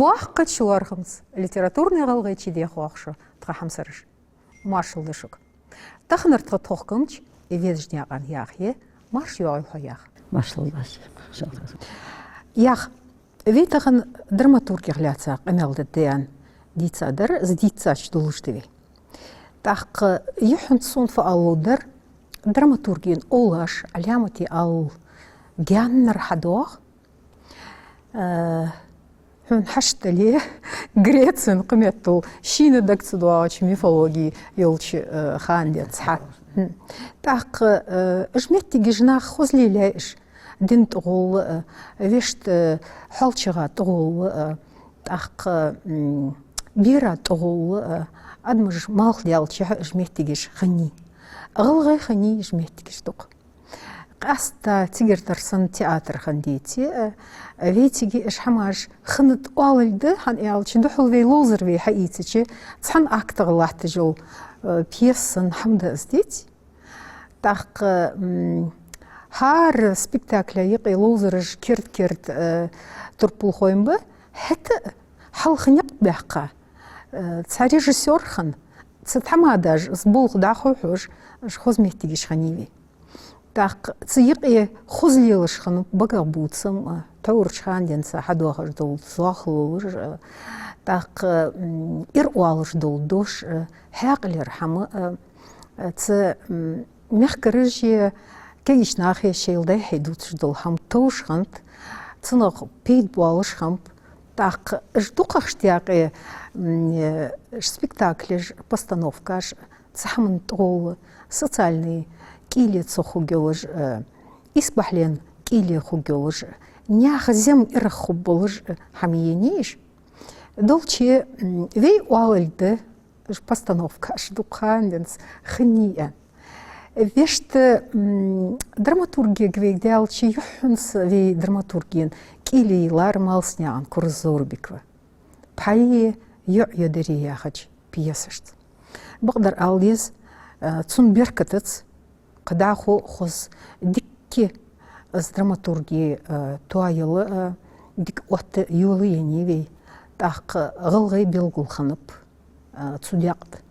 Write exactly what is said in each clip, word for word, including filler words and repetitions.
Воккхача лоархӀамца литературни гӀалгӀай чу дехьа вахаш тха хьамсараш. Маршал да шуга. Таханара тха тохкамча Везача наькъан Яха я, марша йоагӀийла хьо, Яха. Маршал да шуга. Яха, вай тахан драматургех лаьца къамаьл де аьнна дийцадар, из дийцача долаш да вай. ТӀаккха юххьанца сона фу аллу дар, драматургий овлаш, Ӏаламате аллал гаьннара хьадоагӀа. Э, хьона хьашт дале, Грецен кхыметтел шийна дага ца доагӀача мифологи йолча, э, хана денз хьа. Хм. ТӀаккха, э, уж моттигаш наха хоза лелаяьй уж, дина тӀагӀолла, э, вешта, э, хьоалчагӀа тӀагӀолла, э, тӀаккха, м, бера тӀагӀолла, э, адамаш малх даьлча уж моттигаш хиннай. ГӀалгӀай хиннай уж моттигаш дукха. Къаьстта цигара тара санна театр хинна деце, э, вай цига уж хӀамаш хиннад оалалга да, хӀана аьлча духхьал вай ловзар вай хьаийцача, цхьан актах латташ йола, э, пьеса санна хӀама да из, деций. ТӀаккха, м, хӀара спектакла юкъе ловзараш керда-керда, э, турпалхой ба, хӀаьта а хьалха никъ баьккха, э, цхьа режиссёр хинна, цу тхьамадаш, из болх дӀахьош, уж хоза моттигаш хиннай вай. ТӀаккха цу юкъе хоза лелаш хиннаб багах бувцам, а, тхьовра хана денз хьадоахаш дола зоахалол ловзар, а, тӀаккха, м, ира оалаш дола дош, а, хьаькъалера хӀама, а, а, цу, м, мехкараши кагийча нахи шоайла дӀай-хьай дувцаш дола хӀама товш хиннад, цунах пайда болаш хиннаб. ТӀаккха уж дукхагӀа шоай юкъе, м, э, спектаклаш, постановкаш, цу хӀаман тӀагӀолла социальни кӀийле цох хургйолаш, э, исбахьален кӀийле хургйолаш, наьха зем ирах хургболаш, э, хӀама енай уж. Долче, м, вай оалалга да, уж постановкаш дукха хана денз хиннай аьнна. Вешта, м, драматургега вай даьлча, юххьанца вай драматургий кӀийле йийллар Малсанаькъан Курза Зоврбикова «Пхьа е, йоӀ е даре» яхача пьесашца. Бакъдар ала деза, э, цун беркатаца кхы дӀахо хоза дика из драматурги, э, тоаяла, э, дика отта йола енай вай. ТӀаккха гӀалгӀай белгал хиннаб, э, цу декъе.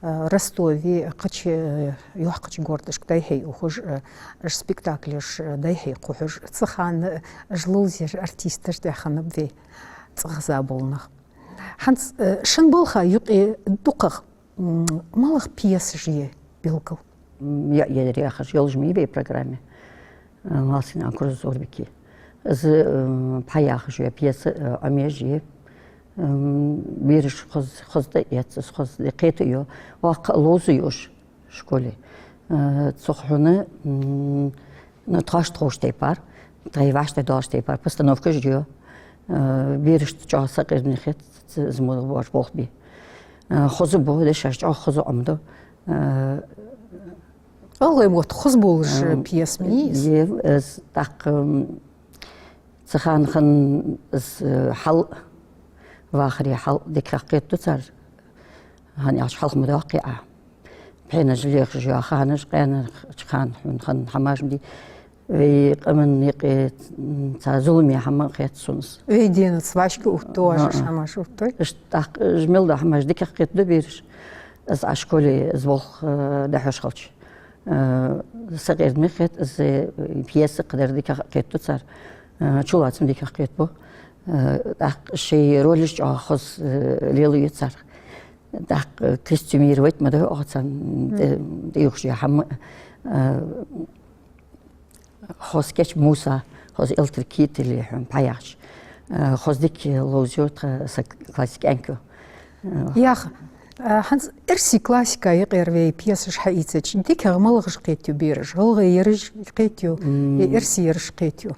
Э, Ростове, кхыча, э, йоккхача городашка дӀай-хьай ухаш, э, уж спектаклаш, э, дӀай-хьай кхухьаш, цу хана, э, уж ловзаеш артисташ дӀахиннаб вай цӀагӀа заболнах. ХӀанз, э, шун балха юкъе дукхагӀа, м, малагӀа пьесаш я белгал? М, «ЙоӀ е даре» яхаш йолаш ма йий вай программе, э, Малсанаькъан Курза Зоврбика. Из, э, «Пхьа» яхаш я пьеса, э, Ӏомаеш я. М, бераш хоза, хоза тӀаэц из, хоза кхетаю, воккха а ловзаю уж школе. Э, цох хьона, м, ну, тхоашта ховш тайпара, тхоай вӀаштӀехьдоалаш тайпара постановкаш ю. Э, берашта чӀоагӀа сакъердаме хет, ц-, ц-, из мо боаш болх бе. Э, хоза ба, дешаш чӀоагӀа хоза Ӏомаду. Э, ГӀалгӀай мотт хоза болаш, м, пьеса ма йий из? Е, из тӀаккха, м, цу хана хинна из, э, хьал, вахаре хьал дикагӀа кхетаду цар, хӀана аьлча хьалха ма доаккхий Ӏа. Пхьенаш лехаш йола ханаш, къаьнарча хана хьона хинна хӀамаш ма дий. Вай къаман юкъе, м, цхьа зуламе хӀама хет сона из. Вай денаца вӀашка увтташ, а, а, хӀамаш увттой? Иштта тӀаккха уж мел дола хӀамаш дикагӀа кхетаду бераш. Из Ӏа школе из болх, э, дӀахьош хилча. Э, сакъердаме хет, из, э, пьеса кхыдар дикагӀа кхетаду цар. Э, чулоацам дикагӀа кхетабу. Э, тӀаккха шоай ролаш чӀоагӀа хоза, э, лелаю цар. ТӀаккха костюмировать ма дой оаха царна, мгм, тӀа-, тӀаювхаш я хӀама, э, хоза кеча муса, хоза элтра китель я хьона, «Пхьа» яхача. Э, хоза дика ловзаю тха са классе кӀаьнко. Э, Яха, э, хӀанз эрсий классика юкъера вай пьесаш хьаийцача, дикагӀа малагӀаш кхетаю бераш? ГӀалгӀай ераш кхетаю, м, е эрсий ераш кхетаю?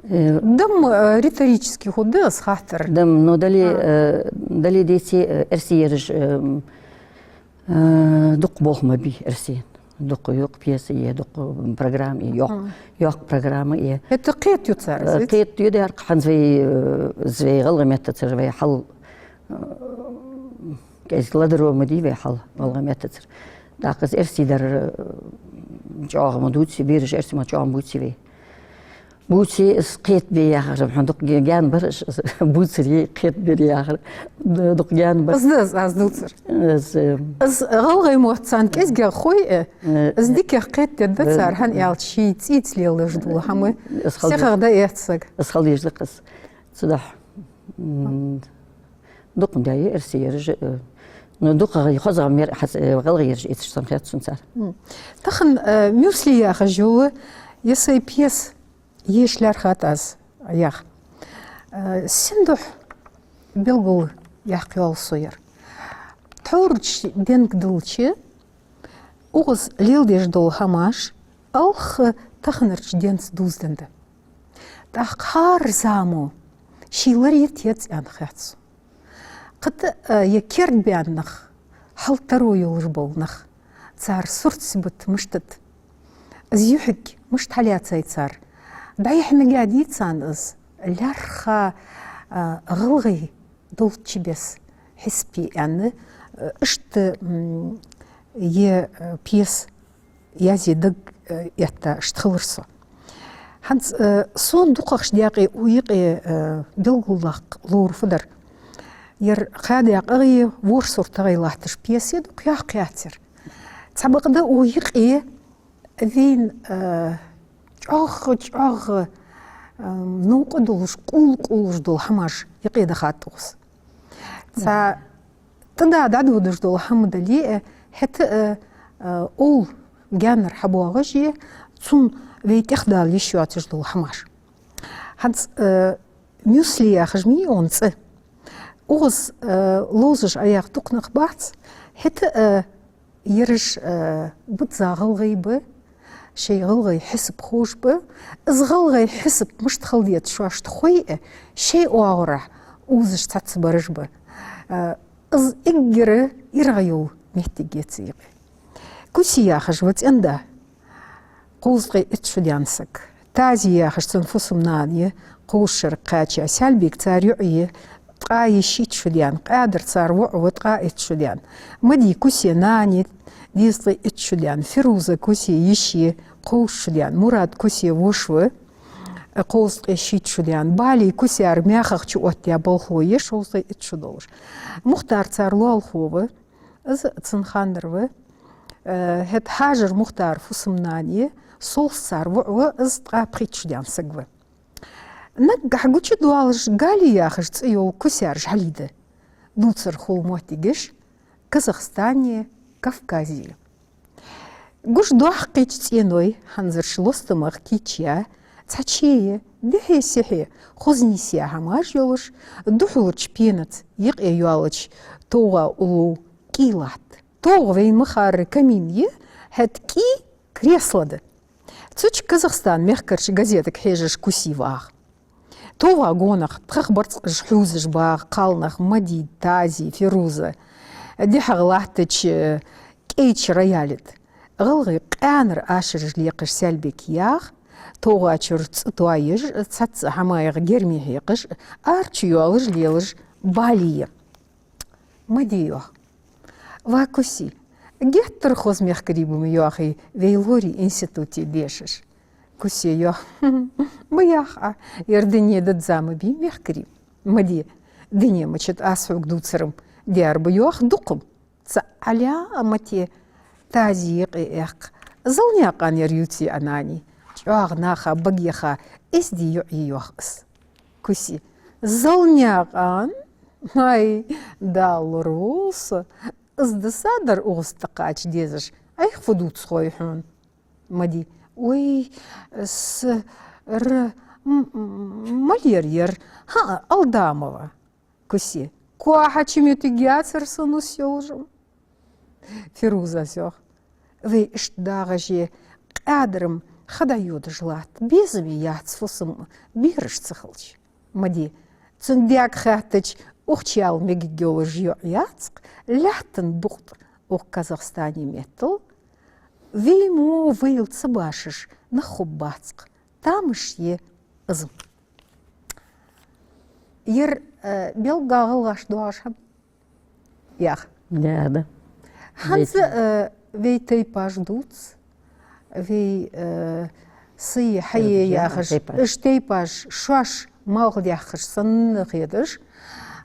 Э, да-м, э, риторически хургда из хаттар. Да-м, ну, дале, а, э, дале деце, э, эрсий ераш, э, м, э, дукха болх ма бий эрсий. Дукха йоккха пьеса я, дукха программа я, йоккха, мгм, йоккха программа я. ХӀаьта кхетаю цар, э, кхетаю даьр-кх, хӀанз вай, э, из вай гӀалгӀай меттацара вай хьал, э, кӀезига ладувгӀа ма дий вай хьал гӀалгӀай меттацара. ТӀаккха из эрсий дар, э, чӀоагӀа ма дувций, бераш эрсий ма чӀоагӀа ма бувций вай. Бувцаре из кхетабе яхар, хьона дукха га-, гаьна бар, из бувцаре кхетабе яхар, д-, дукха гаьна бар. Из да из аз дувцар. Из, э, Из гӀалгӀай мотт царна кӀезигагӀа хой, э, э, из дикагӀа кхетадергда цар, э, хӀана аьлча ший цӀийца леладеш дола хӀама из хала сихагӀа деш, да эццаг. Из хала деш да-кх из. Цудухьа, м, дукха да ераш, ераш, э, ну, дукха хозагӀа мер хьац-, э, гӀалгӀай ераш эцаш санна хет сона цар. М. Тахан, э, «Мюсли» яхаш йола ер сай пьеса еш лаьрхӀад аз, ях. Э, сен духьа белгалъяккха йоал со ер. Тхьовра денга диллача, укхаза леладеш дола хӀамаш алхха таханарча денца дувзаденна да. ТӀаккха хӀара зама ший лар йита еза аьнна хет сона. Кхы тӀа, э, ер керда баьнна нах, хьалтаро йолаш бола нах, цар сурт-сибат мишта да, из юхьиг мишта хьалаьцай цар, дӀайихьа мегадий царна из, лаьрххӀа, э, гӀалгӀай долча беса хьисап е аьнна, э, иштта, м, ер, э, пьеса язъе дага, э, этта иштта хилар со. ХӀанз, э, сона дукхагӀча даькъе укх юкъе, э, белгалдаккха ловра фу дар. Ер кхаь даькъе ворхӀ суртагӀа латташ пьеса я, дукха йоккха яц ер. Цхьабакъда укх юкъе вайна, э, чӀоагӀа-чӀоагӀа, э, новкъа долаш, къул-къулаш дола хӀамаш юкъе дахад укхаза. Цхьа тӀада дӀадодаш дола хӀама дале а, хӀаьта а, а, овла гаьнара хьабоагӀаш е, цунна вай тӀехдала йиш йоацаш дола хӀамаш. ХӀанз, а, «Мюсли» яхаш ма йий цӀи. Укхаза, а, ловзаш Ӏояха дукха нах бац, хӀаьта а, ераш, а, бизза гӀалгӀай ба, шоай гӀалгӀай хьисапхош ба. Из гӀалгӀай хьисап мишта хила деза шоашта хой а, шоай оагӀорахьа узаш цхьацца бараш ба. А, из эггара иргӀа йола моттиг я цу юкъе. Куси яхаш ва цӀен-да, кхузткъеи итт шу даьнна саг. Тази яхаш цун фусам-нана я, кхузткъа шера кхаьча. Саьлбик цар йоӀ я, ткъаи шийтта шу даьнна. Къаьдар цар воӀ ва, ткъаи итт шу даьнна. Мади Кусе нана я, дезткъеи итт шу даьнна. Фируза Кусе йиша я, кхузткъа шу даьнна. Мурад Кусе воша ва, кхузткъеи шийтта шу даьнна. Бали Кусера маьхах чуоттаяь болхло я, шовзткъеи итт шу долаш. Мухтар цар лоалахо ва, из цун ханнар ва. Э, хӀаьта Хьажар Мухтара фусам-нана я, Солс цар воӀ ва, из ткъаи пхийтта шу даьнна саг ва. Наггахьа гучадоалаш Гали яхаш цӀи йола Кусера жӀалийда дувцар хул моттигаш Казахстане, Кавказе. Гуш доккхий цӀеной, хӀанзарча лостамах кийчъяь, цхьа чеи, дехьеи-сехьеи хозни сехьа хӀамаш йолаш, духьалча пенаца юкъе йоалача тоагӀа уллув кӀий латт. ТоагӀа вайна ма харра камин я, хӀаьта кӀий кресло да. Цу чу Казахстана мехкарча газетага хьежаш Куси вагӀа. ТоагӀа гонахьа пхи барзкъаш хьувзаш багӀа кхалнах Мади, Тази, Фируза. ДехьагӀа латтача кӀайча рояль да. ГӀалгӀай къаьнара ашараш лекхаш Саьлбика йоах, тоагӀачура цӀи тоаеш, цхьацца хӀамаех герми хьекхаш, арачу йоалаш лелаш Бали я. Мади йоах: «Ва Куси, геттара хоза мехкарий ба ма йоахий вай лорий институте дешаш». Кусе йоах: «Ма йоах Ӏа, ер дуне дадза ма бий мехкарий». Мади: «Дуне мачад аз хьога дувцар-м, дер ба йоах дукха-м». Цхьа Ӏаламате Тази юкъе эккх: «Залнаькъан ер ювций Ӏа нани?» ЧӀоагӀа наха багеха эздий йоӀ я йоах из. Куси: «Залнаькъан? Ай, Дала лоравойла со. Из дисадар укхаза тӀакхача дезаш, Ӏайха фу дувц хой хьона?» Мади: «Ой, с-, р-, м-, м-, малер ер, хӀаа, Алдамова». Куси: «Кхоача моттиг яцар са нус йолаш-м». Фирузас йоах: «Вай иштта дагӀаше, къаьдар-м ха дӀайодаш латт, безаме яц фусам бераш ца хилча». Мади: «Цун даьга хаьттача, укх чу яла мегаргйолаш йоӀ яц-кх, лаьттан букъ да укх Казахстане меттел. Вай мо вайла ца башаш нах хургбац-кх, тамаш я из-м». Ер, э, белггала гӀалгӀашта доагӀаш хӀама яхар. Да, да. ХӀанз, э, вай тайпаш дувц, вай, э, сий, хьае яхаш, тайпаш. Уж тайпаш шоаш малхдаьккхаш санна хеташ,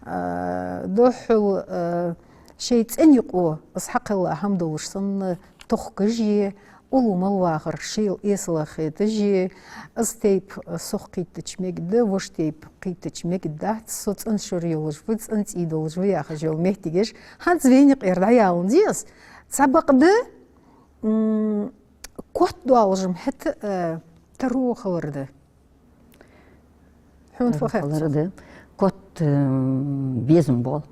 а, духхьал, а, шоай цӀен юкъо из хьакхелла хӀама долаш санна тохкаш е, уллув мел вахар шийла эсала хеташ е, из тайпа сох кхийттача мегаргда, вож тайпа кхийттача мегаргдац, со цӀена шура йолаш ва, цӀена цӀий долаш ва яхаш йола моттигаш хӀанз вайна юкъера дӀаяланза я из. Цхьабакъда, м, кот доаллаш-м хӀаьта, э, таро хилар да. Хьона фу хаьттад цох? Таро хилар да. Кот, э, безам боал.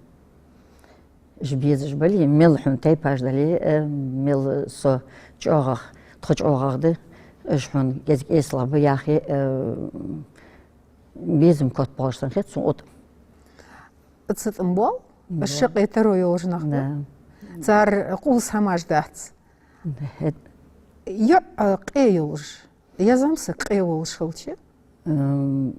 Уж безаш бале, мел хьона тайпаш дале, э, мел со чӀоагӀагӀа, тхо чӀоагӀагӀа да, уж хьона кӀезига эсалагӀа ба яхе, э, безам кот боалаш санна хет сона укх тӀа. Цу тӀа-м боал? Боал. Уж шаккхе таро йолаш нах ба? Да. Цар къовса хӀамаш дац? Да, хӀаьта. ЙоӀ, э, къе йолаш. Еза-м саг къе волаш хилча? М,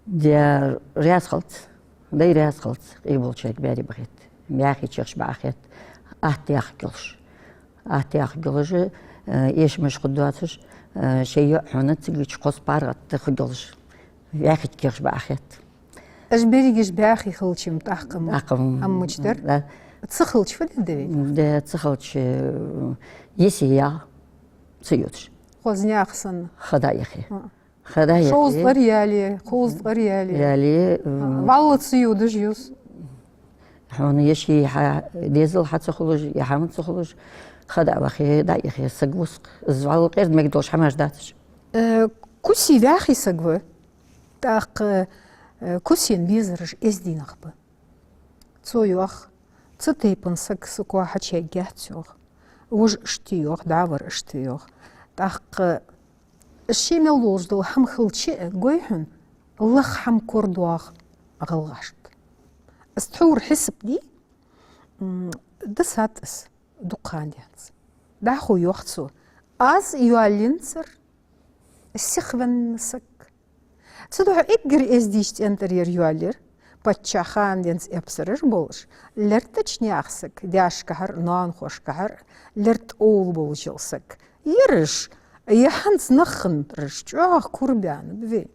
даь раьза хилац, дай раьза хилац, къе болчарга баьри ба хет. Баьхий чехаш баӀа хет. Атта яхаргйолаш. Атта яхаргйолаш, э, эшамаш хургдоацаш, э, шоай йоӀ хьона цига чу кхозза паргӀата хургйолаш. Баьхий чехаш баӀа хет. Уж берригаш баьхий хилча-м тӀаккха-м, тӀаккха-м хӀама мича дар? Да. Ца хилча фу дергда вай? Да, ца хилча, э, йисе ягӀа ца йодаш. Хоза наьха санна. Ха дӀаяхе. А. Ха дӀаяхе. Шовзткъа ткъаьра яле, кховзткъа ткъаьра яле. Яле, м. А, вӀалла ца йодаш юс. Хьона е ший хьа-, дезал хьа ца хулаш, е хӀама ца хулаш, ха дӀавахе, дӀаяхе, саг вуск. Из вӀалла къерда мегаш долаш хӀамаш дац уж. Э, Куси ваьхий саг ва. ТӀаккха, э, Кусена безараш эздий нах ба. Цо йоах, цу тайпан саг са коа хьачуергьяц йоах. Вож иштта йоах, дӀавар иштта йоах. ТӀаккха ше мел долаш дола хӀама хилча а, гой хьона, лаха хӀама корадоагӀа гӀалгӀашта. Из тхьовра хьисап де, м, дисад из дукха хана денз. ДӀахо йоах цо: аз йоаллинзар сихвенна саг. Цудухьа эггара эздийча цӀен тӀара ер йоаллаяр, паччахьа хана денз эпсараш болаш, лаьрттача наьха саг, даьшкахьара, ноанахошкахьара лаьртта овла болаш йола саг. Ераш, е хӀанз нах хиннараш чӀоагӀа кура баьннаб вай.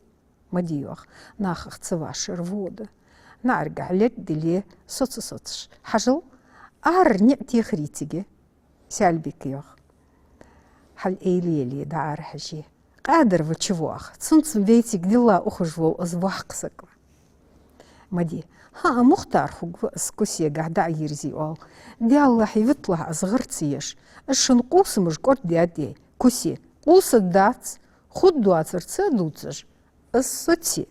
Мади йоах, нахах ца вӀашагӀа во да. НаӀаргахьа лерг дилла, соца-соцаш. Хьажал, ара ниӀ техарий цига. Саьлбика йоах: хьал эйлаяле, дӀаарахьаже. Къаьдар ва чувоагӀа. Цунца вайцига дилла ухаш вола из воккха саг ва. Мади: хӀаа, Мухтар хургва из Кусегахьа дӀа а йирзе, оал. Даьллахьеи виталахьеи из гӀар ца еш. Из шун къовсамаш кӀордадаьдий, Кусе? Къовсаргдац, хургдоацар ца дувцаш. Из соцаде.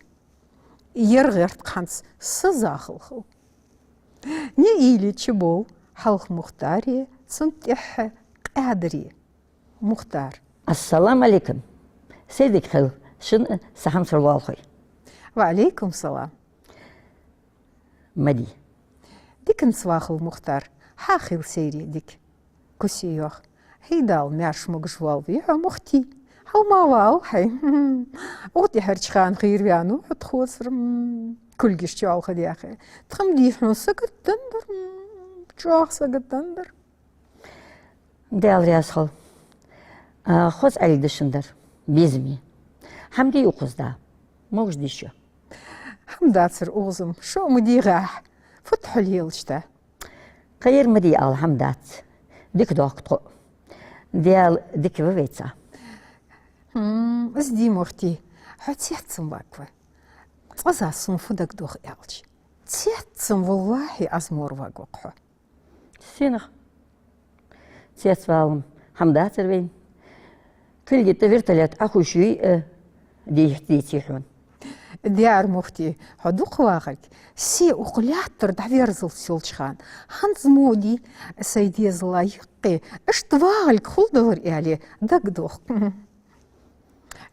Ер гӀерт хӀанз са захалхал. НиӀ йийлача боал хьалха Мухтаре, цунна тӀехьа Къаьдаре. Мухтар: ассаламу Ӏалайкум. Сайре дика хийла шун, са хьамсара воаллахой. Ва Ӏалайкум салам. Мади: диканца вахал, Мухтар, хьа а хийла сайре дика. Кусе йоах: хӀай Дала маьрша-могаш воалаве хьо, Мухти. Хьалха ма валал хьай. Укх тӀехьарча хана хийра ваьннав хьо тхоцара, м, кулгаш чоалхадаьхе. Тха-м дий хьона сагота деннадар, м, чӀоагӀа сагота деннадар. Даьла раьза хилва. А, хоза Ӏаьлга да шун дар, безаме. ХӀама дий укхаза да, могаш дий шо? ХӀама дацар укхаза-м, шо ма дийгӀахь, фуд хьо лелаш да? Кхы ер ма дий ала хӀама дац. Дика доахк тхо. Даьла дика ва вайца. Хм, из дий, Мухти, хьо цецвенна варгва. Цкъаза сона фу дагадох аьлча, цецвенна, валлахӀи, Ӏазмор варгва-кх хьо. Сенах? Цецвала-м хӀама дацар вайна. Кулга тӀа вертолет Ӏохувший, э, дехьа деций хьона? Даьра, Мухти, хьо дукха вахалга, се укх лаьттара дӀаверзалца йолча хана, хӀанз мо дий, сай дезала юкъе иштта вахалга хул далар аьле дагадох.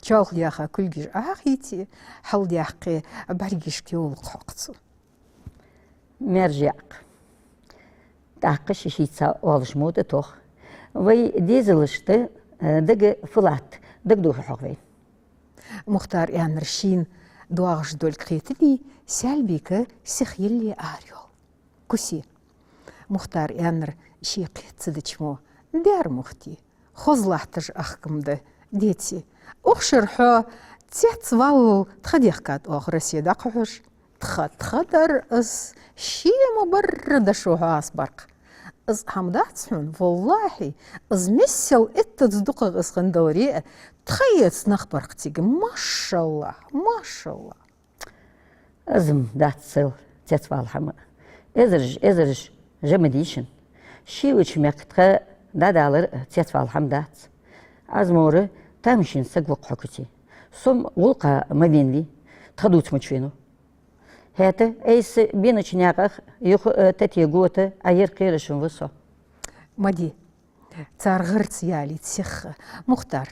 Чоалхадаьха кулгаш Ӏохайце, хьалдаьккхе, бӀаргашка йовлакх хьокх цо. Маьрша яьккха. ТӀаккха ший-шийца оалаш мо тӀатох. Вай дезалашта, э, дага фу латт, дагадохий хьога вайна? Мухтара аьннар шийна доагӀаш долга хетадий, Саьлбика сиха йилле арайоал. Кусе. Мухтара аьннар ше кхета ца дича мо: даьра, Мухти, хоза латташ ахка-м да Деций, укх шера хьо цецваллал тха дехкад оаха Россе дӀакхухьаш. Тха, тха дар из, ше ма барра дошо хьо ас баркх. Из хӀама дац хьона, валлахӀи, из миссел иттаза дукхагӀа из хинна даларе а, тха эца нах баркх цига. Машаллахь, машаллахь. Из-м дац цел цецвала хӀама. Эзараш, эзараш жа ма дий шун. Шийлача мехка тха дӀадалар цецвала хӀама дац. Азмора тамашийна саг ва-кх хьо, Куси. Со-м гӀулакха ма венавий, тха дувца мича венав. ХӀаьта айса бенача наькъах юха а тата, гота Ӏа ер кхераш ва со. Ма дий, цар гӀирца ялийта сиха. Мухтар,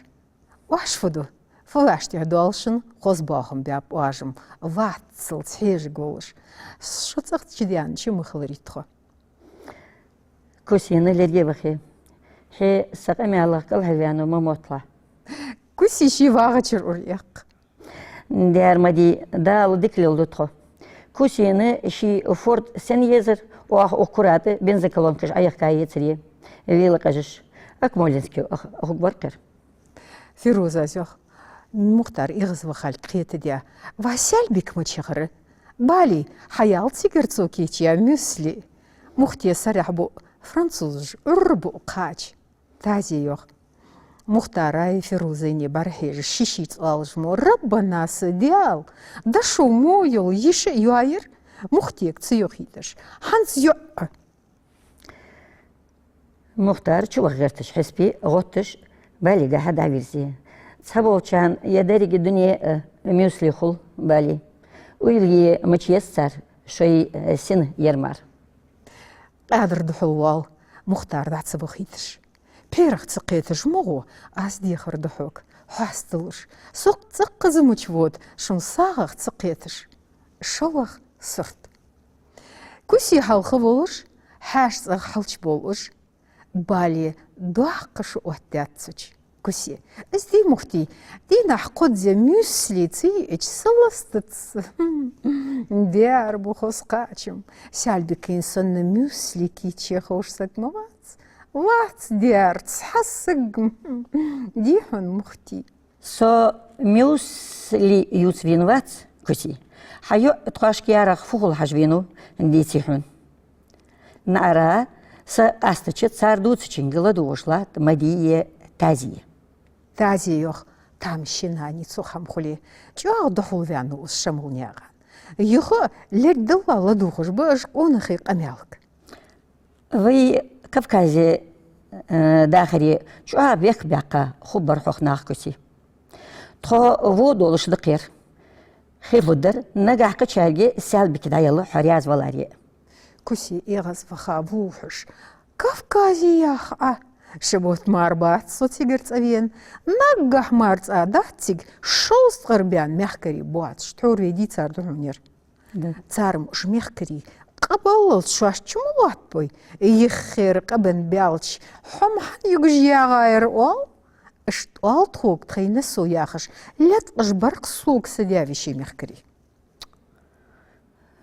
оаш фу ду? Фу вӀаштӀехьадоал шун? Хоза боахам баьб оаш-м, ваццалца хьежаргволаш. Шо цӀагӀа чудаьнна чу ма хиларий тхо. Кусина лерге вахе. Хье са къамаьлах кӀалхьарваьннав ма мотталахь. Куси ший вагӀачара ура эккх. Дера, ма дий, Дала дика леладу тхо. Кусина ший Форд сенна езар, оаха укх кура тӀа бензоколонкаш Ӏояхка ецаре, вела къажаш. Акмолинский ах-, ахуг баркхер. Фирузас йоах: «Мухтар эгӀазвахалга кхетадаь, ва Саьлбик мича яхар? Балий, хьаяьлла цигара цо кийчъяь мюсли? Мухте сарахьа бу французаш, Ӏуйрра бу кхача». Тазе йоах: Мухтарай Фирузайнеи бӀарахьежаш, ший-ший цӀоалаш мо: «Раббана, са Даьла, дошо мо йола йиша а йоайир, Мухтега ца йохийташ. ХӀанз йоӀ». Мухтар чуваха гӀерташ хьисапе гӀотташ, Балигахьа дӀавийрзав. Цхьаболчарна ер деррига дуне а мюсли хул, Бали. Уйла е мича еза цар, шоай сина ер мара. Къаьдар духьал воал, Мухтар дӀа ца вахийташ. Пхьерах ца кхеташ ма гӀо, аз дехар ду хьога, хьоасталуш. Со цӀаккха а мича вода, шун сагӀах ца кхеташ. ШоллагӀа сурт. Куси хьалха волаш, хьаьша цӀагӀа хьалчубовлаш, Бали доккха шу оттадаьд цу чу. Куси: «Из дий, Мухтий, дийнахьа кхозза мюсли ца йиъча, са ластац». «Дера бу хоза кхачам. Саьлбикийна санна мюсли кийчъе ховш саг ма вац». «Вац, дера, цхьа саг-м». «Дий хьона, Мухтий». «Со мюсли ювца вена вац, Куси. Хьа йоӀ тхоашка ярах фу хул хьажа венав, деций хьона. НаӀара са къастача цар дувцачунга ладувгӀаш латт Мади е Тази». Тази йоах: «Тамашийна нани цу хӀама хуле». ЧӀоагӀа духьалваьннав из Шамилнаькъан. Юха лергдалла ладувгӀаш ба уж къонахий къамаьлга. Вай Кавказе, э, дахаре чӀоагӀа бехк баьккха хургбар хьох нах, Куси. Тхо во долаш да кхер. Хи будар, нагахь кхычарга Саьлбик дӀаялла хьо раьза валаре. Куси эгӀазваха вувхаш: «Кавказе яха Ӏа? Ше бутт мара бац со цигара цӀавена. Наггахь мара цӀа дац цига, шовзткъа баьнна мехкарий боацаш, тхьовра вай дийцар да хьона ер». Да. «Цар-м уж мехкарий къабаллалца шоаш чу ма лоаттабой. Йиххера къабенна баьлча, хьо-м хьан югаш ягӀаяр оал? Иштта оал тхога тхоай несо», — яхаш, латкъаш бар-кх сога са даь-веший мехкарий.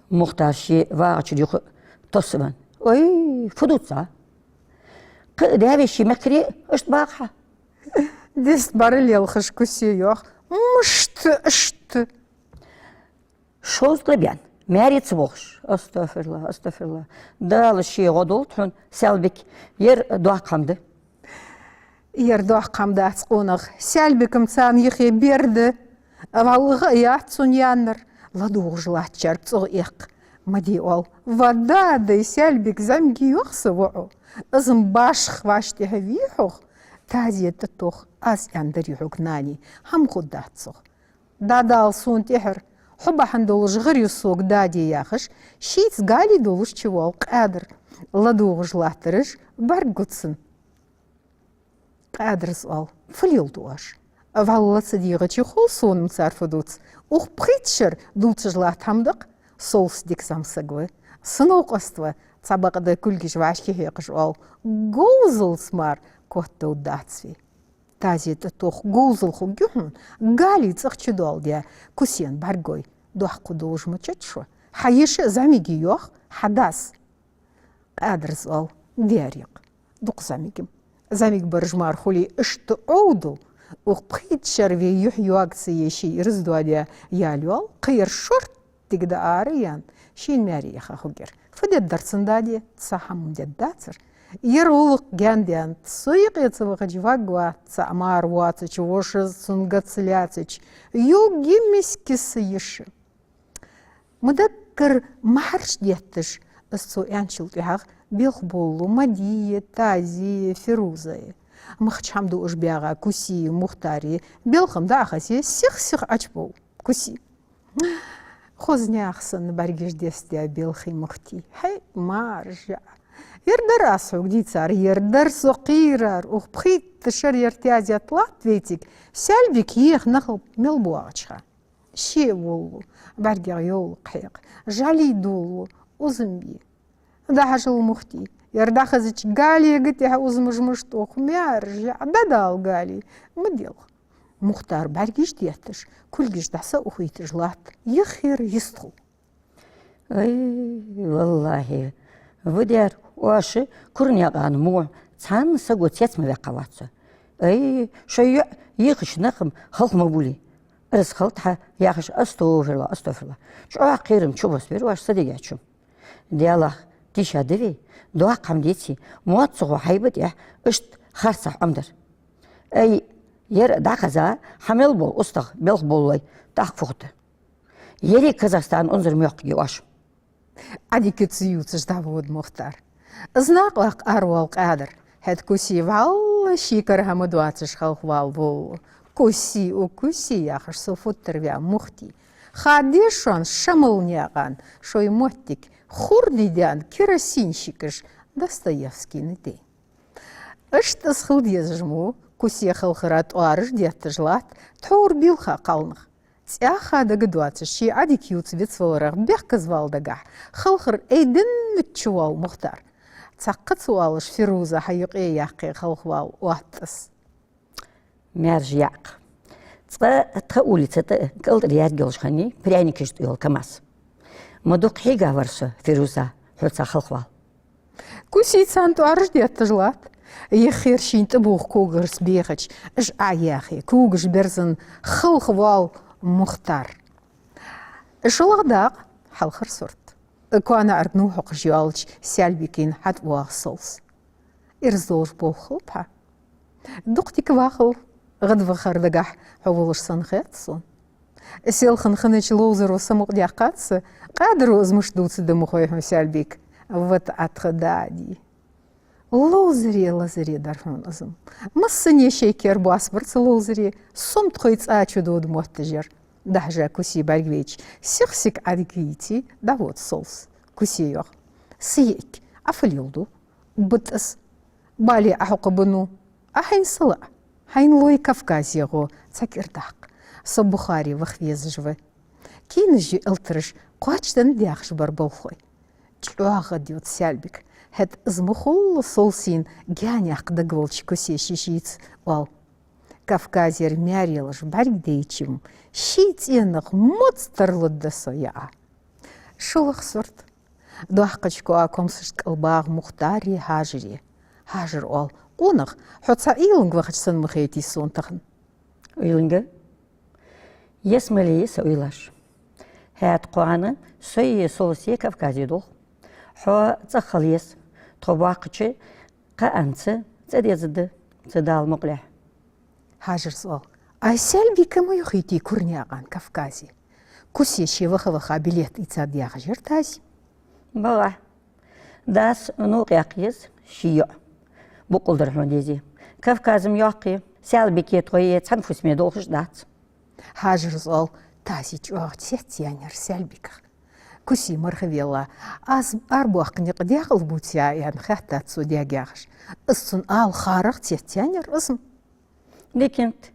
Мухтар ше вагӀача юха тосса венна: «Ой, фу дувц Ӏа? Кхы а даь-веший мехкарий иштта багӀа хьа». Дезткъа бӀарга лелхаш Куси йоах: «Мишта иштта?» «Шовзткъа баьнна, маьре ца бохаш». «АстагӀфируллахӀ, астагӀфируллахӀ. Дала ше гӀо долда хьона, Саьлбик, ер доккха хӀама да». «Ер доккха хӀама дац, къонах. Саьлбик-м царна юхе бер да. ВаллахӀи, яц цунна яьннар». ЛадувгӀаш латтачарга цӀогӀа эккх. Мади оал: «Ва дадай, Саьлбик зӀамига йоах са воӀо. Из-м башха вӀаштӀехьа вий хьох, Тазе тӀатох, аз аьнна дарий хьога, нани, хӀама хургдац цох». «ДӀадала сона тӀехьара, хьо бахьан долаш гӀар ю сога, дади», — яхаш, шийца гали долаш чувоал Къаьдар. ЛадувгӀаш латтараш бӀаргагу цунна. Къаьдарас оал: «Фу леладу оаш? ВаллахӀи, ца дийгӀача хул сона-м цар фу дувц. Укх пхийтта шера дувцаш латта хӀама да-кх, совса дика зӀамсаг ва. Са новкъост ва». Цхьабакъда кулгаш вӀашка хьекхаш оал: «Говзалца мара котдовргдац вай». «Тазе тӀатох, говзал хургья хьона, гали цӀагӀа чудоаладаь, Кусена бӀаргагой. Доккха долаш мичад шо? Хьа йиша а зӀамига я йоах хьа дас». Къаьдарас оал: «Дера-кх, дукха зӀамига-м. ЗӀамига бараш мара хуле, иштта Ӏовдал Укх пхийтта шера вай юхь йоагаца е ший ираз доаде яьлла йола, кхыяр шортига да ара яьнна, шийна маьре яха хургьяр. Фу дергдар цунна, дади? Цхьа хӀама дергдацар. Ер гӀулакх гаьна даьннад, со юкъе ца вахача варгвац, цхьа мар воацача, вошас цунга ца лаьцача, юг йимискиса йиша. Ма даггара махьарш детташ, аз цо аьнначул тӀехьагӀа белха болалу Мадие, Тазие, Фирузае. Махача хӀама дуаш баьгӀа Кусие, Мухтаре, белхам дӀа а хазъе, сих-сих Ӏочубовла Куси. Хоза наьха санна бӀаргаш дестадаь белхий Мухти. ХӀай, маржа! Ер дар аз хьога дийцар, ер дар со кхийрар, укх пхийтта шера ер тезет латт вайцига, Саьлбик еха нахал мел боагӀача хана. Ше а волалу, бӀаргех йовлакх хьекха, жӀали долалу, узам бе. ДӀахьажал, Мухти, ер дӀахазача Галега тӀехьа узамаш мишта ух, маьржа, дӀадала, Гали, ма делха. Мухтар бӀаргаш детташ, кулгаш дӀасаухийташ латт, йиххьера йистхул. Ай, валлахьи, ву дер, оаш Курнаькъан во цхьан саго цец ма ваьккхавац со. Ай, шоай йоӀ йийхача нахах халха ма булий. Арз хилда хьа, яхаш, астагӀфируллахӀ, астагӀфируллахӀ. ЧӀоагӀа кхерам чубоссабир оаш са дегача. Делах, тийша да вай, доккха хӀама деций, моццагӀа хьайба тӀехьа иштта харцахьа Ӏомадар. Ай, ер дӀахаза, хьа мел бола устагӀа белха болалой, тӀаккха фу хургда. Еррига Казахстан унзара мохк я оаш. Ӏадика ювцаш дӀавода Мухтар. Из накъаваккха аравоал Къаьдар. ХӀаьта Куси вӀалла ший кара хӀама доацаш халхавала волалу. Куси, у Куси, яхаш, со футтарваь Мухти. Ха дешон Шамалнаькъан шоай моттиг хурди даьнна керосинщикаш Достоевскийна дайна. Иштта из хила дезаш мо, Кусе халхара тӀоараш детташ латт тхьовра белха кхалнах. ЦӀаьхха дагадоацаш, ший Ӏадика ювца вицваларах бехказвала дагахь, халхар айденнача воал Мухтар. Цхьаккха ца оалаш, Фируза хьаюкъе яьккхе халхавала оттас. Маьржа яьккха. Цкъа тха улица тӀа кӀалтӀара яьрга йолаш хиннай пряникаш тӀайола КамАЗ. Ма дукха хьийгавар со, Фируза, хьоца халхавала. Куси царна тӀоараш детташ латт. Йиххьера шийна тӀабувха когарца бехача, уж Ӏа яхе, когаш берзан халхавоал Мухтар. ШоллагӀа дакъа, хьалхара сурт. КоанаӀарга нувхьокхаш йоалача Саьлбикийна хьатӀавоагӀа Солс. Ираз долаш болх хилба хьа. Дукха дика вахалва, гӀадвахар дагахь хьо волаш санна хет сона. Селхан хиннача ловзаро самукъадаьккхад са, Къаьдаро из мишта дувцаргда ма хой хьона, Саьлбик. Вот Ӏа тха дади. Ловзаре, лазаре дар хьона из-м. Массане шоай кер боацабар цу ловзаре, сом тхоай цӀа чудода моттаж яр. ДӀахьежа Куси бӀаргавайча, сих-сих Ӏадика йийцай, дӀавода Солс. Кусе йоах: «Са йиӀиг, Ӏа фу леладу? БутӀас. Бале Ӏа хьокха бану. Ӏа хьайна сала, хьайна лой Кавказе гӀо цхьа кӀира даккха. Со Бухаре ваха везаш ва. Кийнаш я элтараш, кхоачашденна дехаш бар болхлой». ЧӀоагӀа гӀадйода Саьлбик. ХӀаьта из ма хулла Солсийна гаьнех дагаволча Кусе ший-шийца оал: «Кавказера маьре ялаш бӀаргадайча-м, ший цӀенах моцал тарлургда со, яӀа». ШоллагӀа сурт. Доккхача коа комсашта кӀал багӀа Мухтаре, Хьажаре. Хьажара оал: «Къонах, хьо цхьа уйланга вахача санна ма хетий сона тахан». «Уйланга?» «Ялсмале я са уйлаш. ХӀаьта кхоана сои Солсеи Кавказе долх. Хьо цӀагӀа хила еза. Тхо боккхача кхаанца цӀа дезаргда, цу Дала мукъалехь». Хьажарас оал: «Ай, Саьлбика ма йохийтий Курнаькъан Кавказе. Кусе ше ваха-ваха билет ийцад яхаш яр Тази». «БагӀахь. Дас новкъа яккха еза ший йоӀ. Боккъал дар хьона дезий. Кавказе-м йоаккхе, Саьлбике тхои цхьан фусаме долхаш дац». Хьажарас оал: «Тази чӀоагӀа цецъяьннай Саьлбиках». Куси мархавелла: «Аз арабоаккха никъ декъала бувций?» — аьнна хаьттад цо даьга яхаш. «Из цунна ала харах цецъяьннай из-м». «Дикант,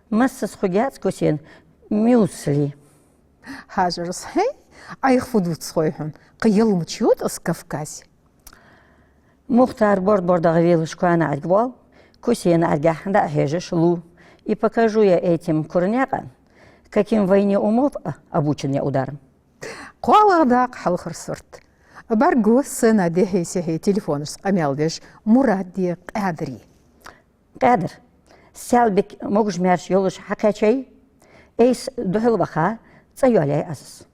массаза хургьяц Кусена мюсли». Хьажарас: «ХӀей, Ӏайха фу дувц хой хьона, кхы ялмача йода из Кавказе». Мухтар борд-бордагӀа велаш коанаӀарга воал, Кусена Ӏаргахьа дӀа а хьежаш лу: «И покажу я этим Курнаькъан, каким в войне умов обучен я ударам». КхоалагӀа дакъа, хьалхара сурт. БӀаргагу сцена дехьеи-сехьеи телефонашца къамаьл деш Муради, Къаьдари. «Къаьдар, Саьлбик могаш-маьрша йолаш хьакхаьчай, айса духьал ваха, цӀа йоалаяьй Ӏазаз.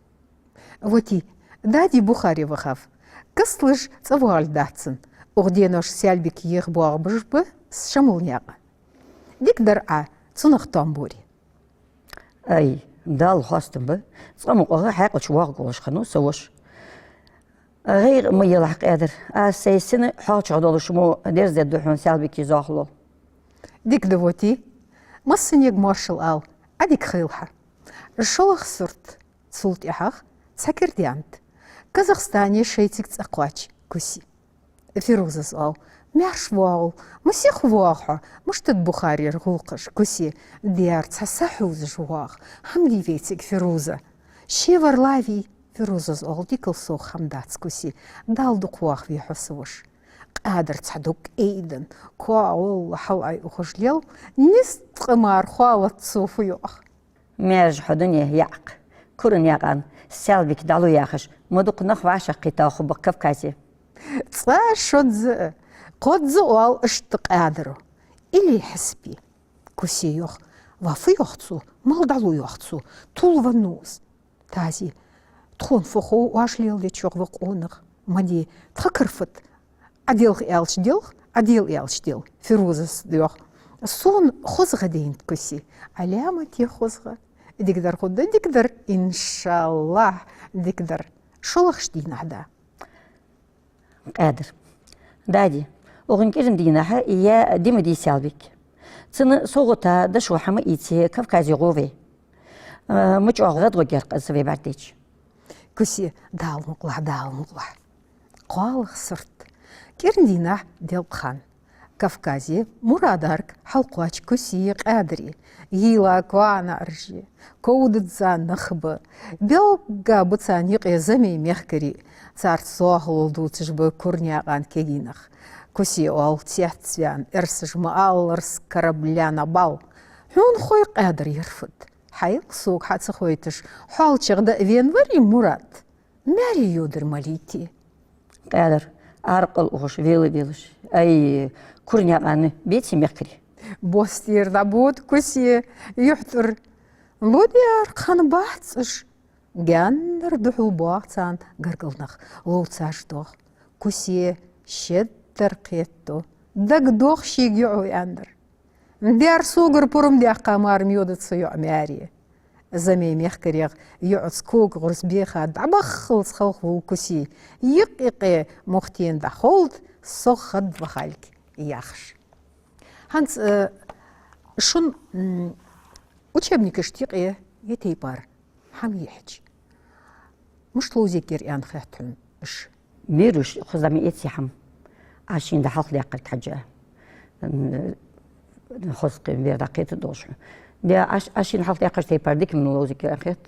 Вот и, дади бухаре вахав. Кастлуш цӀавоагӀалга дац цун. Укх денош Саьлбик еха боагӀаш ба Шамилнаькъан. Дика дар Ӏа цунах тоам бора. Ай, Далла хоастам ба, цкъа ма къогӀа хьаькъал чу воагӀаргволаш хиннав са воша. ГӀайгӀа ма елахь, Къаьдар, аз сай сина хьоалчагӀа долаш мо дерзадергда хьона Саьлбика зоахалол. Дика да, вот и. Массанега моаршал ала, Ӏа дика хийла хьа. ШоллагӀа сурт, цул тӀехьагӀа цхьа керда янт. Казахстане шоайцига цӀа кхоач Кусе. Фирузас оал: «Маьрша воагӀалва, масех воагӀа хьо, мишта да бухарера гӀулакхаш?» Кусе: «Дера, цхьа са хьувзаш воагӀа. ХӀама дий вайцига, Фируза?» «Ше вар лавий?» Фирузас оал: «Дикал сох хӀама дац, Кусе. Дала дукха воахаве хьо, са воша». Къаьдар цхьа дог айденна, коа гӀолла хьалъайухаш лел, низ ткъа мара хоалац цо фу йоах. Маьрша хьо, дуне яӀакх. Курнаькъан Саьлбик дӀалу яхаш, ма дукха нах вӀашагӀкхийтта хургба Кавказе. Цкъа шозза а, кхозза а оал иштта Къаьдара. Или хьисапе. Кусе йоах: «Ва фу йоах цо, мала дӀалу йоах цо, тувлавеннав из». Тази: «Тхона фу хов оаш леладечох, ва къонах? Ма де, тха кара фуд. Ӏа делха аьлча делх, Ӏа дела аьлча дел». Фирузас йоах: «Сона хоза гӀа дайнад, Кусе». «Ӏаламате хоза гӀа. Дика дар хургда, дика дар, иншаллахӀ, дика дар. ШоллагӀча дийнахьа да». Къаьдар: «Дади, укхан кӀиран дийнахьа я дима дий Саьлбик. Цунна совгӀата дошо хӀама ийце Кавказе гӀо вай. Э, ма чӀоагӀа гӀадгӀо геркъа аз вай бӀаргадайча». Кусе: «Дала мукъалахь, Дала мукъалахь». КхоалагӀа сурт. КӀиран дийнахьа делкъа ха. Кавказе Мурадарга хьалкхоач Куси Къаьдари. Йийла коа наӀараши, ков дизза нах ба. Белгга ба царна юкъе замий мехкарий. Царца зоахалол дувцаш ба Курнаькъан кегий нах. Кусе оал цецваьнна: «Эрсаша ма аллара, с корабля на бал». «Хьона хой, Къаьдар, ер фуд? Хьайла сога хьа ца хойташ, хьоалчагӀа дӀа а вена варий Мурад? Маьре йодара малийте». Къаьдар, аркъал ухаш, вела-велаш: «Ай, Курнаькъан беций мехкарий?» «Бос тӀера дӀабода, Кусе, юхьтӀара». «Ло дера, хьан бац уж». Гаьннара духьал боагӀа царна гаргара нах, ловцаш доагӀа. Кусе шедар кхетаду, дагадох шийга йоӀо аьннадар. «Дера, согара пурам даьккха мара ма йода са йоӀа маьре». Замий мехкарех йоӀаца кога гӀурс беха дӀабаххалца халхавоал Куси, юкъ-юкъе мохтена дӀаховлда, сох хадвахалга яхаш. ХӀанз, э, шун, м, учебникашта юкъе е тайпара хӀама йихьача, мишта ловзергьяр аьнна хет хьона уж? Бераш хоза ма эций хӀама. Ӏа шийна дӀахьалхадаьккхарга хьежжа. М, хоза кхы бер дӀакхетаргдолаш хьона. Де, Ӏа ш-, Ӏа шийна хьалхадаьккхача тайпара дика ма ловзергьяр аьнна хет.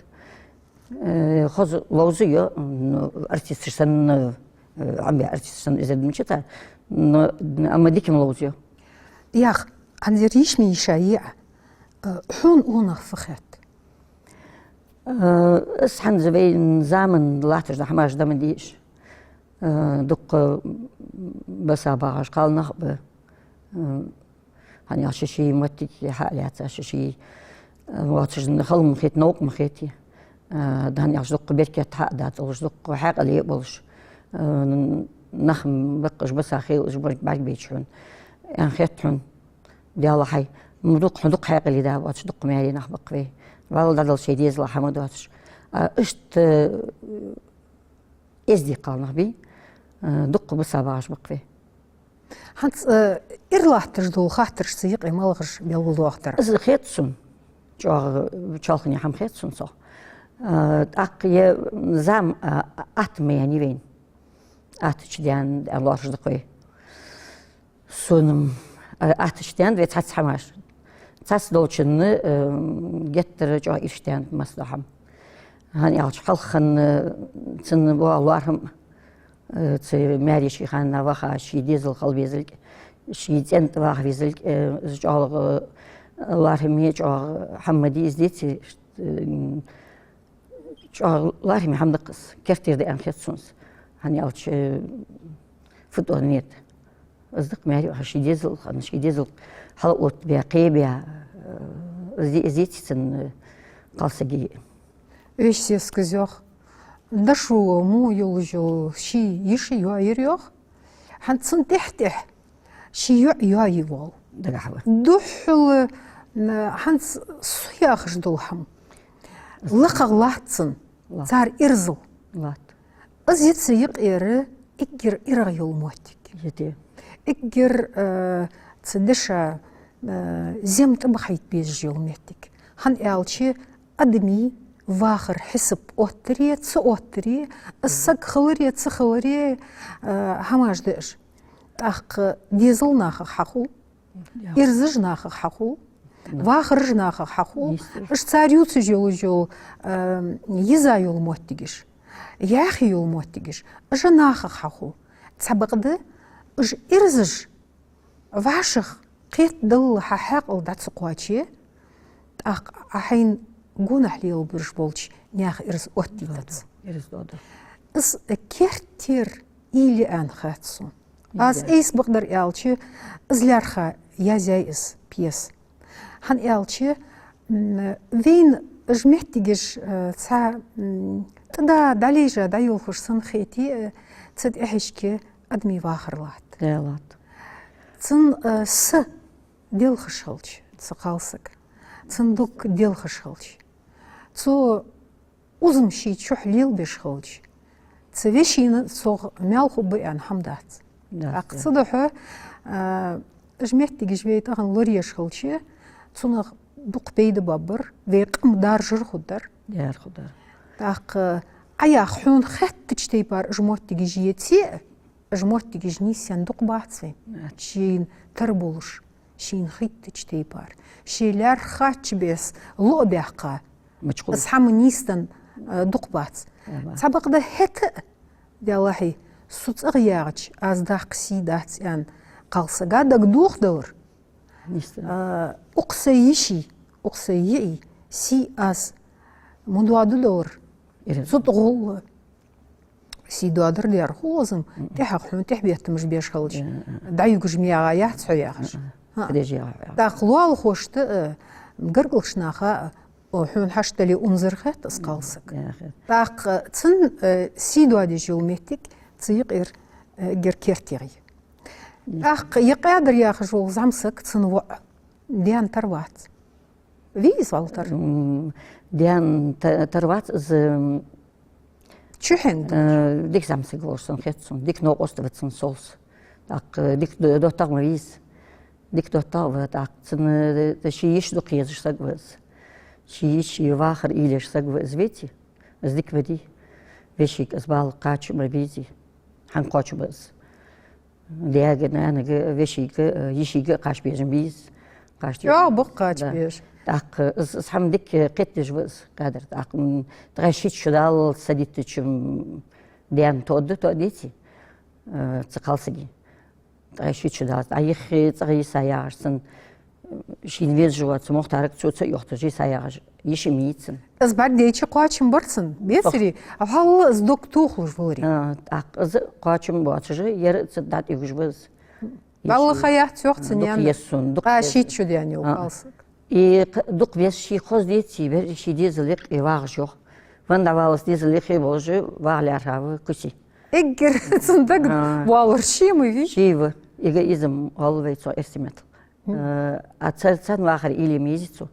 Э, хоза ловзайо, ну, артисташ санна, э, Ӏомабаь артисташ санна эзар да мича тӀа, но, амма дика ма ловзайо. Ях, хӀанз ер йиша ма йиша я, э, хьона укханах фу хет? Э, аз хӀанз вай заман латташ да хӀамаш да ма дий уж. Э, дукха баса багӀаш кхалнах ба. Э, хӀана аьлча ший моттиг хьалаьца, ший, э, воацаш хала ма хет, новкъа ма хет. Э, хӀана аьлча дукха беркат хьа а дац, олаш дукха хьаькъале а болаш. Э, нах баккъаш баса хилаш бӀарг-, бӀаргабайча хьона. Аьнна хет хьона. Даьла хьай, м, дукха, дукха хьаькъале да воацаш, дукха маьре нах баккха вай. Валла дӀадала шоай дезала хӀама доацаш. А, иштта, э, эздий кхалнах бий, э, дукха баса багӀаш баккха вай. ХӀанз, э, ира латташ дола хаттараш цу юкъе малагӀаш белгалдоахадар? Из хет сона, чӀоагӀа чоалхане хӀама хет сона цох. Э, тӀаккха е зама, а, атта ма яьннай вайна. Аттача даьнна, а, лоархӀаш да-кх вай. Сона-м, а, аттача даьнна да вай цхьацца хӀамаш. Цхьацца долчунна, э, геттара чӀоагӀа ирча даьннад масса дола хӀама. ХӀана аьлча хьалха хинна, э, цунна боагӀа лоархӀам, э, цу маьре ший хана ваха, ший дезал хила везалга, ший цӀен тӀа ваха везалга, э, из чӀоагӀа, э, лоархӀаме, чӀоагӀа хӀама ма дий из, деций, э, чӀоагӀа лоархӀаме хӀама да-кх из, кертера да аьнна хет сона из. ХӀана аьлча, э, фу тӀа нет. Из да-кх маьре, ший дезал, хӀана, ший дезал хьалъоттабаь, кхебаь, э, из, из яций цун, э, кхалсага. Веший сесаг из йоах. Дошув мо йолаш йола ший йиша йоайир йоах. ХӀанз цун тӀехьа-тӀехьа ший йоӀ йоае воалл. Дагахь ва. Духхьал, м, хӀанз со яхаш дола хӀама. ЛакхагӀа латт цун. Латт. Цар ирзал. Латт. Из я цу юкъера эггара ирагӀа йола моттиг. Йоах. Эггара, э, цу деша, э, зем тӀабахьийта безаш йола моттиг. ХӀана аьлча, адамий вахара хьисап оттаре, ца оттаре, из саг хиларе, ца хиларе, э, хӀамаш да уж. ТӀаккха дезал нахах хьахул, ирзаш нахах хьахул, вахараш нахах хьахул, уж цар ювцаш йолаш йола, э, йиза йола моттигаш, яхь йола моттигаш, уж нахах хьахул. Цхьабакъда уж ирзаш вӀашагӀкхетадалла хьа хьаькъал дӀа ца кхоаче, тӀаккха Ӏа хьайна гонахьа лелабеш болча наьха ираз оттадергдац. Ираз дода. Из керттера уйла я аьнна хет сона. Аз айса бакъдар аьлча, из лаьрхӀа язъяьй из пьеса. ХӀана аьлча, м, вайна уж моттигаш, э, цхьа, м, тӀада дӀалийжа дӀайолхаш санна хете, э, цу тӀехьашка адамий вахар латт. Да, латт. Цун, э, са делхаш хилча, цу кхалсага, цун дог делхаш хилча, цо узам ший чухь лелабеш хилча, цу вешийна цох маьл хургба аьнна хӀама дац. Дац, да. ТӀаккха цудухьа, а, уж моттигаш вай тахан лораеш хилча, цунах дукха пайда баргбар, вай къам даржар хургдар. Дар хургдар. ТӀаккха Ӏа яха хьона хеттача тайпара уж моттигаш еце, уж моттигаш нийсъенна дукха бац вайна. Шийна тара болаш, шийна хеттача тайпара, ший лаьрхӀа хача беса ло а баьккха, из хӀама нийсденна, э, дукха бац. Цхьабакъда хӀаьта а, Даьллахьий, со цӀагӀа ягӀача, аз даккха сий дац аьнна, кхалсага дагадоха далар. Э, укх са йиший, укх са йиӀий сий аз ма доаду далар. Цу тӀа гӀолла сий доадар дера хул из-м, тӀехьагӀа хьона тӀехьа беттамаш беш хилча, дӀаюгаш ма ягӀа яц хьо яхаш. ТӀаккха лоалахошта а, гаргалча наха а, о, хьона хьашт дале унзара хет из кхалсаг. ТӀаккха цун, э, сий доадеш йола моттиг цу юкъера, э, эггара керттера я. ТӀаккха ер Къаьдар яхаш вола зӀамсаг, цун воӀ, даьна тара вац. Вий из вӀалла тара? М, даьна та-, тара вац из, м, чухьенга, э, дика зӀамсаг волаш санна хет сона, дика новкъост ва цун, соалса. ТӀаккха дика д-, доттагӀа ма вий из. Дика доттагӀа ва, тӀаккха цун, э, ший йиша дукха езаш саг ва из. Ший йиша, ший вахар уйла еш саг ва из, веций? Из дика ва дий? Вешийга из бала кхача ма безий. ХӀана кхоачаргба из? Даьга, нанага, вешийга, э, йишийга а кхача безаш ма вий из. Кхача, чӀоагӀа ба кхача безаш. ТӀаккха из, из хӀама дика кхетадеш ва из, Къаьдар. ТӀаккха, м, ткъаь шийтта шу даллалца садиттача, м, даьна тоъаргда, тоъаргдеций, э, цу кхалсага? Ткъаь шийтта шу даллалца. ДӀайиххе, цӀагӀа йиса ягӀаш цун, шийна везаш вола цу Мухтарага цо ца йохташ йиса ягӀаш йиша ма йий цун. Из бӀаргадайча кхоачам бар цун, бецарий? ВӀалла из дог тохалуш валарий? А, тӀаккха из кхоачам боацаш, ер а цу дӀатӀаюгаш ва из. Валлахьи яц йоах цун, дукха еза сона, дукха еза. Ткъаь шийтта шу даьнна йола кхалсаг. И кх-, дукха веза, ший хоза деций, вер ший дезала юкъе вагӀаш йоах. Венна дӀаваллалца дезала юкъе волаш вагӀа лаьрхӀа ва Куси. Эггара цун дагадоаллар ше ма вий? Ше ва. Эгоизм гӀолла вай цох эрсий меттала. Э, а цар, царна вахар уйла е ма езий цо.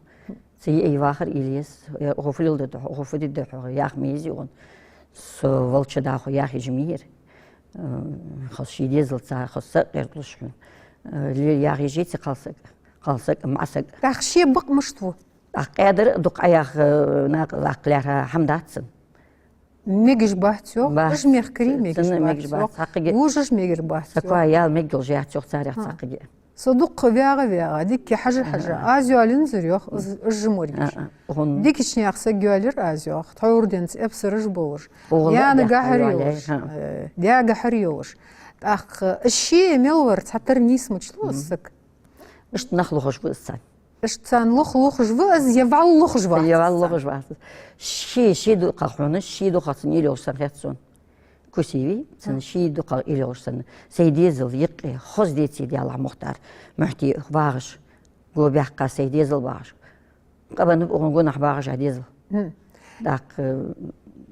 Цу йиӀий вахар уйла еза. Э, укхо фу леладергда хьога, укхо фу дергда хьога яха ма езий укхунна. Со волча дӀахо яхьежа ма йий ер. Э, хоза ший дезалца, хоза са а кхердалуш хьона. Э, ле-, яхьежеций кхалсаг, кхалсаг, маӀа саг. ТӀаккха ше бакъ мишта ва? ТӀаккха Къаьдар дукха Ӏаяха, э, накъа лакха лаьрхӀа хӀама дац цун. Мегаш бац йоах, уж мехкарий мегаш бац йоах. Вожаш мегаш бац йоах. Цхьаккха ял мегаш яц йоах царех цхьаккха. Со дукха вагӀа-вагӀа, дикка хьажа-хьажа, аз йоалаензар йоах, уж, уж моргаш. Дикача наьха саг йоалаяьр аз йоах, тхьовра денз эпсараш болаш. Даьнагахьара йолаш, э, даьгахьара йолаш. ТӀаккха ше мел вар цхьатарра нийсмача лу из саг. Иштта нах лохаш ва из царна. Иштта царна лох-, лохаш ва из, е вӀалла лохаш вац? Е вӀалла лохаш вац. Ше, ше дукхагӀа хьона, ше дукхагӀа цунна уйла йолаш санна хет сона. Куси вий, цун ший дукхагӀа уйла йолаш санна, сай дезал юкъе хоза деций, Даьллахь, Мухтар, мухьти вагӀаш, го баьккха сай дезал вагӀаш. Къабанна букъун гонахьа багӀаш а дезал. ТӀаккха,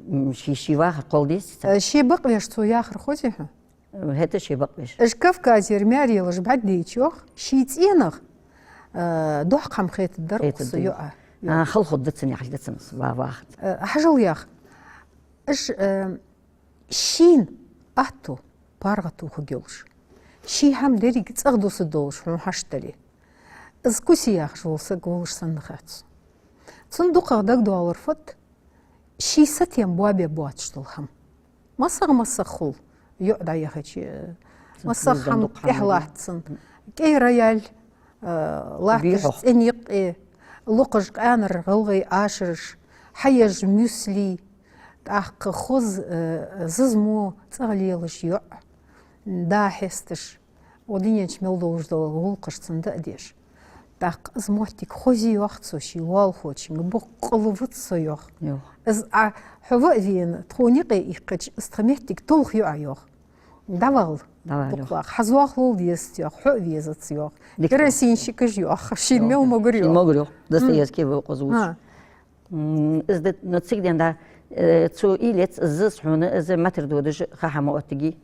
м, ший, ший вахар кхолла дезий цун? Э, ший бакъвеш цо яхар хозий хьона? ХӀаьта ший бакъвеш. Уж Кавказера маьре йолаш бӀаргадайча, йоах, ший цӀенах, э, доккха хӀама хетаргдар укхаза, йоах. А, халхургда цунна яхаш да цун ва-, вахар. Э, хьажал, йоах. Уж, э, шийна аьттув, паргӀато хургйолаш, ший хӀама деррига цӀагӀа дусаргдолаш хьона хьашт дале, из Куси яхаш вола саг волаш санна хет сона. Цунна дукхагӀа дагадоаллар фуд, ший сатем боабе боацаш дола хӀама. МассагӀа-массагӀа хул, йоӀ дӀаяхача, массагӀа хӀама тӀехьа латт цун. КӀай рояль, э, латташ цӀен юкъе, локхаш къаьнара гӀалгӀай ашараш, хьаеш мюсли, тӀаккха хоза, э, зизмо цӀагӀа лелаш йоӀ, да хьесташ, укх дунен чу мел долаш дола гӀулакхаш цунна дӀадеш. ТӀаккха из моттиг хозий, йоах цо, ший лоалахочунга, боккъала вац со, йоах. Из а хьо ва а вена, тхона юкъе иккхача, из тха моттиг толх ю Ӏа, йоах. ДӀавала. ДӀавала, йоах. Дукха ваха. Хьа зоахалол дезац, йоах, хьо а везац, йоах. Керосин шикаш, йоах, шийна мел могар, йоах. Шийна могар, йоах. Достоевский ва укхаза вувцаш. М, из да, но цига денз да, э, цо уйла ец, из заз хьона, из матар додаш ха хӀама оттаргья.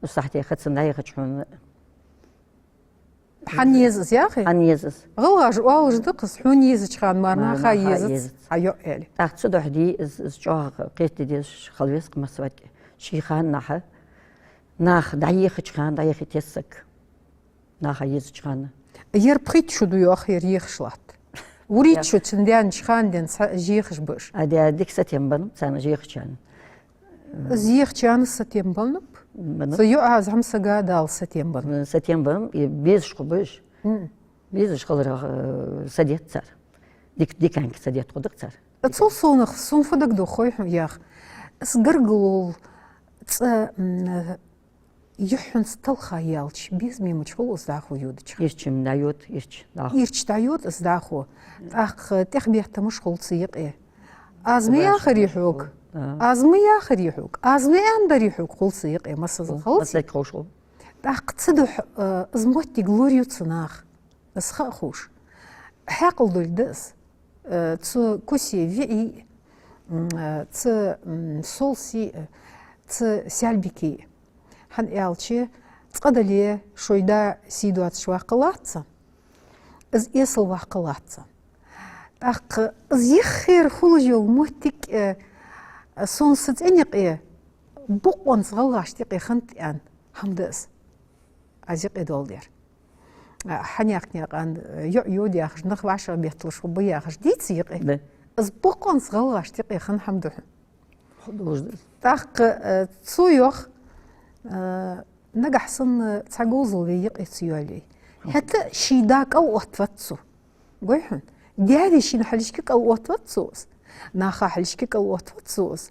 Из сахьте ха цунна дӀаяхача хьона. Хьанна еза из, яхий? Хьанна еза из? ГӀалгӀаша оалаш да-кх из, хьона езача хана мара наха езац хьа йоӀ, аьле. ТӀаккха цудухьа дий из, из чӀоагӀа кхетаде дезаш хила веза-кх массаварг. Ший ханнахьа, наха дӀаехача хана дӀаяхийта еза саг. Наха езача хана. Ер пхийтта шу да, йоах, ер ехаш латт. Вурийтта шу цун даьннача хана денз цхьа ехаш ба уж. А даь дика сатем ба-м царна ехачарна. Из ехачарна сатем ба-м. Ба-м. Цу йоӀа, из хӀама сага Дала сатем ба-м. Сатем ба-м, и безаш хургба уж. Безаш хиларах, э, са детт цар. Дик-, диканга са детт хургда-кх цар. Цул совнагӀа сона фу дагадох хой хьона, йоах. Из гаргало цӀа, м, юххьанца талха яьлча, безаме мича хул из дӀахо йодача хана? Ирча-м дӀайода, ирча дӀахо. Ирча дӀайода из дӀахо. ТӀаккха тӀехбеттамаш хул цу юкъе. Аз ма яхарий хьога? Аз ма яхарий хьога? Аз ма аьннадарий хьога? Хул цу юкъе массаза хала. ТӀаккха цудухьа, э, из моттиг лораю цу наха. Из ха а ховш. Хьаькъал долга да из. Э, цу Кусе виӀий, м, э, цу, м, Солсий, э, цу Саьлбикий. ХӀана аьлча, цкъа дале, шоай да сий доацаш ваккха латт цун, из эсала ваккха латт цун. ТӀаккха из юххера хулаш йола моттиг, э, сона са цӀен юкъе бокъонца гӀалгӀашта юкъе хиннад аьнна хӀама да из. Аз юкъе доаладаьр. А, хьанехк-наькъан, э, йоӀ йода яхаш, нах вӀашагӀбетталуш хургба яхаш дийца юкъе. Да. Из бокъонца гӀалгӀашта юкъе хинна хӀама да хьона. ТӀаккха, э, цо йоах, э, нагахьа санна цхьа говзал вай юкъе ца йоалае, хӀаьта ший да кӀал оттавац цо. Гой хьона, даь-вешийна хьалхашка кӀал оттавац цо из. Наха хьалхашка кӀал оттавац цо из.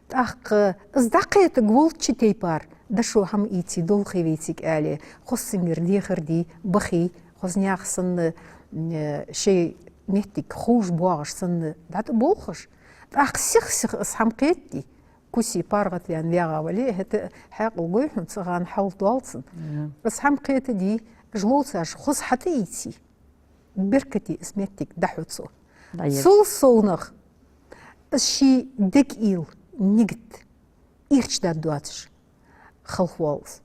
ТӀаккха из дӀакхетаргволча тайпара, дошо хӀама ийце, долхе вайцига аьле, хоза цунгара дехар де, бахе, хоза наьха санна, э, шоай моттиг ховш боагӀаш санна дӀатӀаболхаш. ТӀаккха сих-сиха из хӀама кхетаде, Куси паргӀатваьнна ваьгӀа вале, хӀаьта хьаькъал, гой хьона, цу хана хьал доал цун. Из хӀама кхетаде, уж ловцаш хоза хьатӀаийце, беркате из моттиг дӀахьу цо. Цул совнагӀа из ший дег уйла, нигат ирча даргдоацаш халхавоал из.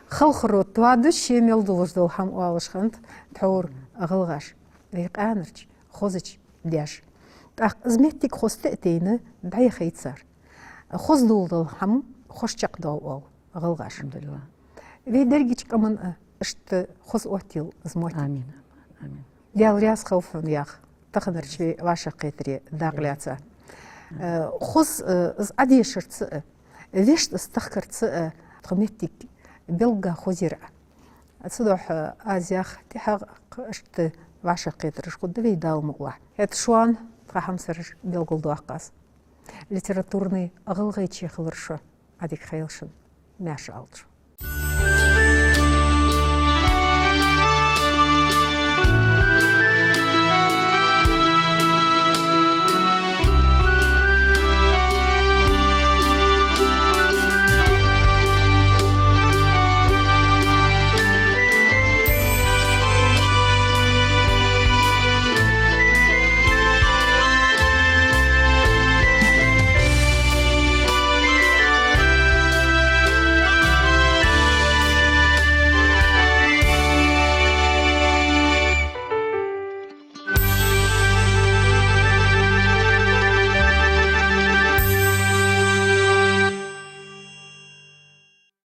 Халхаро тоаду ше мел долаш дола хӀама оалаш хиннад тхьовра гӀалгӀаша, вай къаьнарча, хозача даьша. ТӀаккха из моттиг хоза тӀа а тайна дӀаяхай цар. Хоза дола дола хӀама хоза чакхдоал оал гӀалгӀаша. АлхьамдулиллахӀ. Вай дерригача къаман а иштта хоза оттайийла из моттиг. Амин. Амин. Даьла раьза хилва хьона, йоах, таханарча вай вӀашагӀкхетаре дакъа лаьца. Э, хоза, э, из Ӏодешарца а, вешта из тахкарца а тха моттиг белгга хоза яр Ӏа. Цудухьа аз йоах, тӀехьагӀа иштта вӀашагӀкхетараш хургда вай, Дала мукъалахь. ХӀаьта шоана, тха хьамсараш, белгалдоаккх аз: литературни гӀалгӀайче хилар шо. Ӏадика хийла шун. Маьрша Ӏалда шо.